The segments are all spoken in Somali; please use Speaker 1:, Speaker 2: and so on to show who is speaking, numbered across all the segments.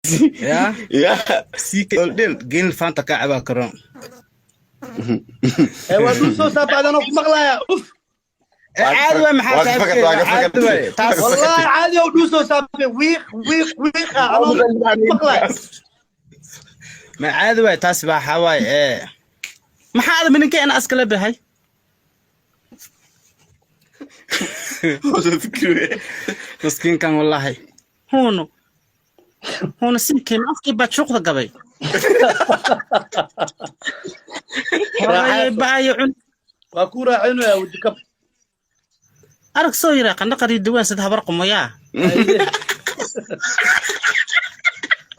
Speaker 1: Ya.
Speaker 2: Ya.
Speaker 1: Sii dhel geel faanta ka cabaa karo.
Speaker 3: Ee, waa dhul soo saabaadan oo ku maqlaaya uf.
Speaker 1: Caadi waay, maxaa
Speaker 2: Waa ka fakatay, waa ka
Speaker 1: saaxiibkay, caadi waay
Speaker 2: fakatay.
Speaker 1: taas.
Speaker 3: Wallahi caadi oo dhul soo saabay, wiiq wiiq wiiq ah anoo maqlaaya.
Speaker 1: Ma caadi waay taas baa, waxaa waay ee maxaa ada mininkeena askala bahay.
Speaker 2: Soo fikir.
Speaker 1: Miskiinkan wallahi huno huno sinkeen afkii baa juuqda gabay. Hooyay baayo cun.
Speaker 3: Waa ku raacinaya wajikab.
Speaker 1: Arag soo yira qandho qariid duwan sida habar qumayaa.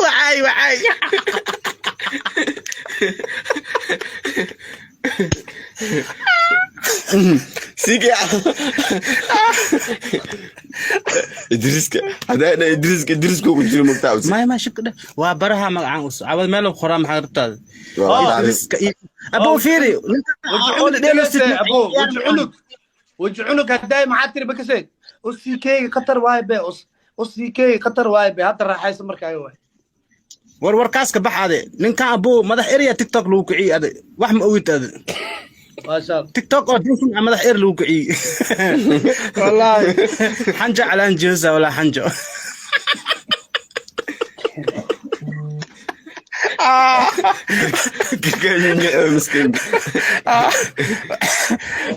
Speaker 1: Wacay wacay.
Speaker 2: Sige. Idriiska haddaa dha Idriiska, Idriiska ku jiro mogtaa.
Speaker 1: Maya ma shibka dheh, waa baraha magacaan us cawad meel qoraa, maxaa rabtaada? Idriiska iyo abuu fiiri.
Speaker 3: Waji cunug dhegeyste, abo waji cunug, waji cunug haddaay maxaa tiri bakasee usikeyga khatar waaye be, usikeyga khatar waaye be, hadda raaxaysa markaaga waay.
Speaker 1: War warkaas ka bax ade, ninkan abuu madax erya TikTok lagu kiciyey, ade wax ma ogid ade.
Speaker 3: Maasha Allah.
Speaker 1: TikTok oo dinkan ah madax er lagu kiciyey wallahi, xanjo calaan jeesa walaa xanjo.
Speaker 2: Miskiin.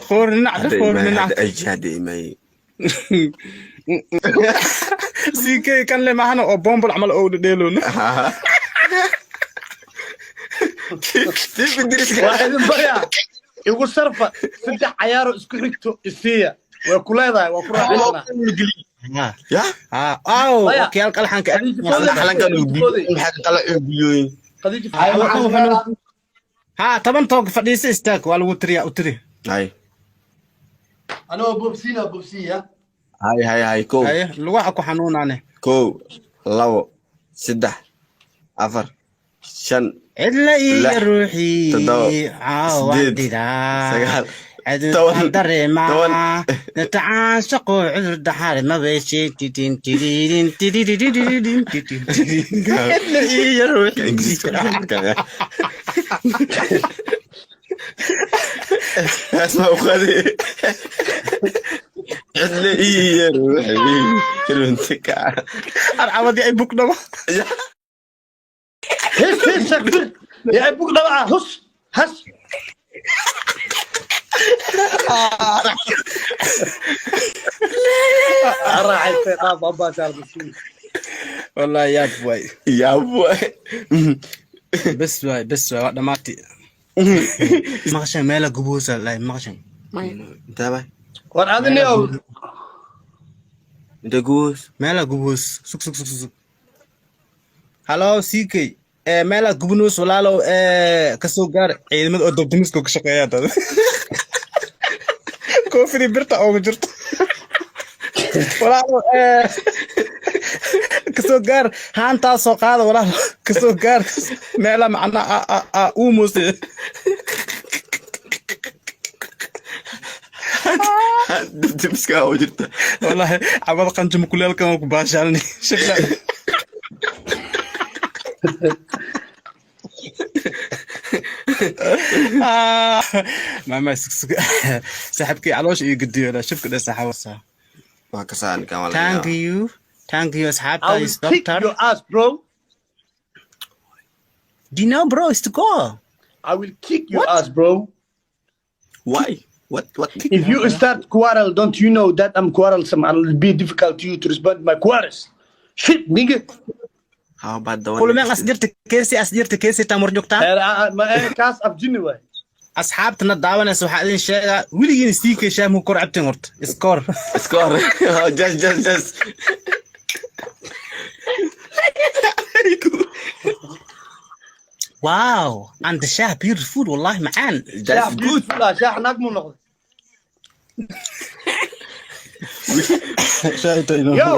Speaker 1: Qoor dhinac, qoor dhinac.
Speaker 2: Hadda imay.
Speaker 1: CK kan le mahana oo bombol camal oo dhedheeloona.
Speaker 2: Tiif Idriiska.
Speaker 3: Waa idin baryaa, igu sharfa saddex cayaaro isku xigto isiiya, way ku leedahay, waa ku raaxaysanaa.
Speaker 2: Ya.
Speaker 1: Aw.
Speaker 3: Maya.
Speaker 1: Okyaal qalxanka.
Speaker 2: Xalankan uu maxaa qala uu guliyooyin.
Speaker 3: Khadiija.
Speaker 1: Ha 10 toog fadhiisa, istaag, waa lagu tiriyaa, u tiri.
Speaker 2: Hay.
Speaker 3: Anoo bobsiina bobsiya.
Speaker 2: Hay hay hay, kow.
Speaker 1: Haye, lugaha ku xanuunaane.
Speaker 2: 1, 2, 3, 4, 5,
Speaker 1: cidla iyo
Speaker 2: 6,
Speaker 1: ruuxii
Speaker 2: 7,
Speaker 1: caawa
Speaker 2: 8,
Speaker 1: didaa
Speaker 2: 9,
Speaker 1: cudurkaan
Speaker 2: 10,
Speaker 1: dareemaa
Speaker 2: 10.
Speaker 1: natacaan shaqo cudur daxaar mabeeshe tidin tididin tidididididin tidin tidin cidla iyo ruuxii.
Speaker 2: Ingiriiska. Asma u qadi. Cidle iyo ruuxii runta ka.
Speaker 1: Arcawadii ay bugdhaba.
Speaker 3: His his shakbir yaa bug dhabaca hus has. Raaxaystay qaab abaa miskiin.
Speaker 1: Wallahi yaab waay.
Speaker 2: Yaab waay.
Speaker 1: Bes waay, bes waay, waa dhamaatay. Maqashan meela gubuusa lahay maqashan.
Speaker 2: Intee bay?
Speaker 3: War adiniow.
Speaker 2: Intee guus?
Speaker 1: Meela gubuus, sug sug sug sug. Halo CK ee meela gubunuus walaalow, ee kasoo gaar ciidamada oo dabdamiska ka shaqeeya dad koofidii birta ooga jirto walaalow, ee kasoo gaar haantaa soo qaada walaalo, kasoo gaar meela macnaa a uumuuse.
Speaker 2: Dabdamiska oo jirta.
Speaker 1: Wallahi cabada qanjuma kuleelkan ku baashaalni shibla. Ma sug sug, saaxiibkii caloosha iyo gediyo la shibka dhe saaxiib.
Speaker 2: Waa ka saa ninkan waa laga
Speaker 1: Thank
Speaker 2: yaabaa.
Speaker 1: you, thank you
Speaker 3: I
Speaker 1: asxaabta
Speaker 3: will
Speaker 1: is
Speaker 3: kick
Speaker 1: doctor
Speaker 3: your ass, bro.
Speaker 1: Do you know, bro, is to go.
Speaker 3: I will kick your
Speaker 1: What?
Speaker 3: ass, bro.
Speaker 2: Why? What what?
Speaker 3: If you start quarrel, don't you know that I'm quarrelsome and it will be difficult to you to respond my quarrels? Shit, nigga.
Speaker 2: How about the one
Speaker 1: Kulmeen
Speaker 2: next to-
Speaker 1: asdirta keesi, asdirta keesi tamur joogtaa.
Speaker 3: Kaas afjini waay.
Speaker 1: Asxaabtana daawanaysa, waxaa idin sheegaa weligiin siikay shaamku kor cabteen horta iskoor.
Speaker 2: Score. Just just just.
Speaker 1: Wow, and the shaah beautiful, wallahi macaan.
Speaker 2: That's good.
Speaker 3: Beautiful ah, shaax naag muu noqday. Yo.